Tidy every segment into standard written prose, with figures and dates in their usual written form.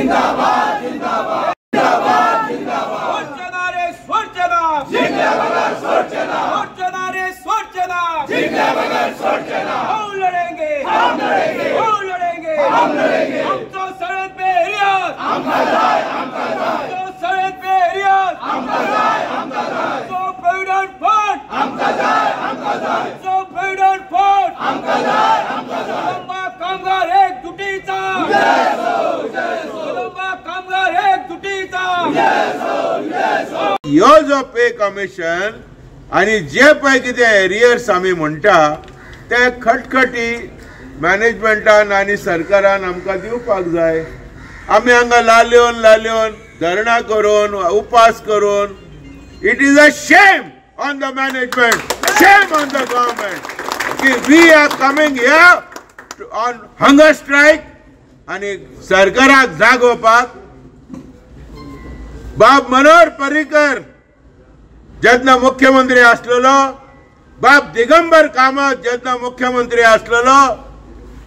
जिंदाबाद जिंदाबाद जिंदाबाद जिंदाबाद। सोडचे रे सोडचे ना, जिंकल्या बगैर सोडचे ना, सोडचे ना रे सोडचे ना, जिंकल्या बगैर सोडचे ना। हम लढेंगे, हम लढेंगे, हम लढेंगे, हम लढेंगे। आमचो सगळ्यात पे एरियाज आमकां जाय, आमकां जाय। आमचो सगळ्यात पे एरियाज आमकां जाय, आमकां जाय। आमचो प्रोव्हिडंट फंड आमकां जाय, आमकां जाय। आमचो प्रोव्हिडंट फंड आमकां जाय, आमकां जाय। कदंबा कामगार एकजुटीचा विजय असो, विजय असो। कदंबा कामगार एकजुटीचा विजय असो, विजय असो। ह्यो जो पे कमिशन आनी जे पळय कितें एरियर्स आमी म्हणटा ते खटखटी मॅनेजमेंटान आनी सरकारान आमकां दिवपाक जाय। आमी हांगा लाल्योन लाल्योन धरणां करून उपास करून, it is a shame on the management, shame on the government की we are coming here on hunger strike आनी सरकाराक जागोवपाक। बाब मनोहर पर्रीकर जेन्ना मुख्यमंत्री आसलेलो, बाब दिगंबर कामत जेन्ना मुख्यमंत्री आसलेलो,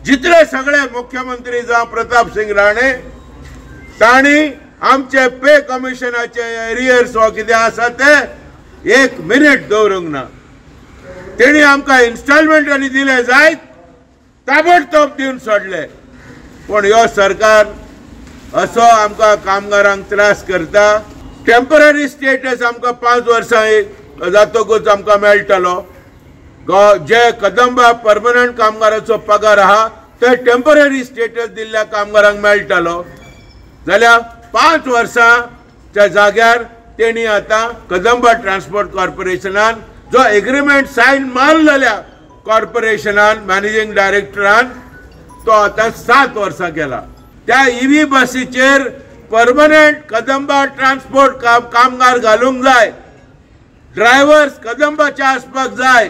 जितले सगळे मुख्यमंत्री जावं प्रताप सिंग राणे, तांणी आमचे पे कमिशनाचे एरियर्स वा कितें आसा ते एक मिनीट दवरूंक ना। तेणी आमकां इन्स्टॉलमेंटांनी दिले जायत, ताबडतोब दिवन सोडले। पूण ह्यो सरकार असो आमकां कामगारांक त्रास करता। टेम्पररी स्टेटस आमकां 5 वर्सां जातकूच आमकां मेळटलो। जे कदंबा परमनंट कामगाराचो पगार आहा ते टेम्पररी स्टेटस दिल्ल्या कामगारांक मेळटलो। जाल्यार 5 वर्सांच्या जाग्यार तेणी आतां कदंबा ट्रान्सपोर्ट कॉर्पोरेशनान जो एग्रीमेंट सायन मारलेल्या कॉर्पोरेशनान मॅनेजींग डायरेक्टरान तो आतां 7 वर्सां केला। त्या इव्ही बसीचेर परमनंट कदंबा ट्रान्सपोर्ट कामगार घालूंक जाय, ड्रायव्हर्स कदंबाचे आसपाक जाय।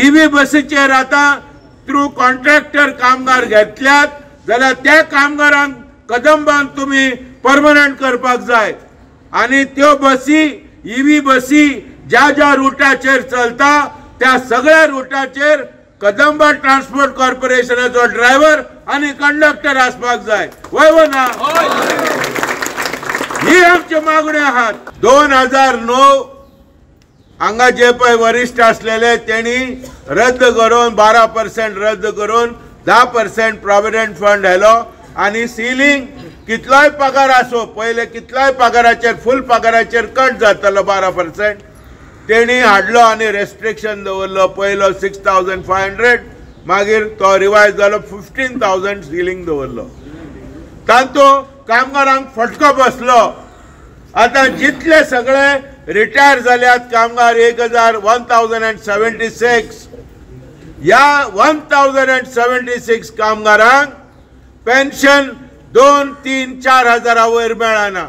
इव्ही बसीचेर आतां थ्रू कॉन्ट्रॅक्टर कामगार घेतल्यात जाल्यार त्या कामगारांक कदंबान तुमी परमनंट करपाक जाय। आनी त्यो बसी इव्ही बसी ज्या ज्या रुटाचेर चलता त्या सगळ्या रुटाचेर कदंबा ट्रान्सपोर्ट कॉर्पोरेशनाचो ड्रायव्हर आनी कंडक्टर आसपाक जाय। वय वो ना? ही आमच्यो मागण्यो आहात। 2009 हांगा जे पळय वरिश्ठ आसलेले तेणी रद्द करून 12% रद्द करून 10% प्रॉव्हिडंट फंड हायलो आनी सिलींग कितलोय पगार आसो पयले कितलोय पगाराचेर फूल पगाराचेर कट जातालो 12% तेणी हाडलो आनी रेस्ट्रिक्शन दवरलो। पयलो 6500, मागीर तो रिवायज जालो 15,000 सिलींग दवरलो। तांतूत कामगारांक फटको बसलो। आतां जितले सगळे रिटायर जाल्यात कामगार 1076, ह्या 1076 कामगारांक पेन्शन 2, 3, 4 हजारा वयर मेळना।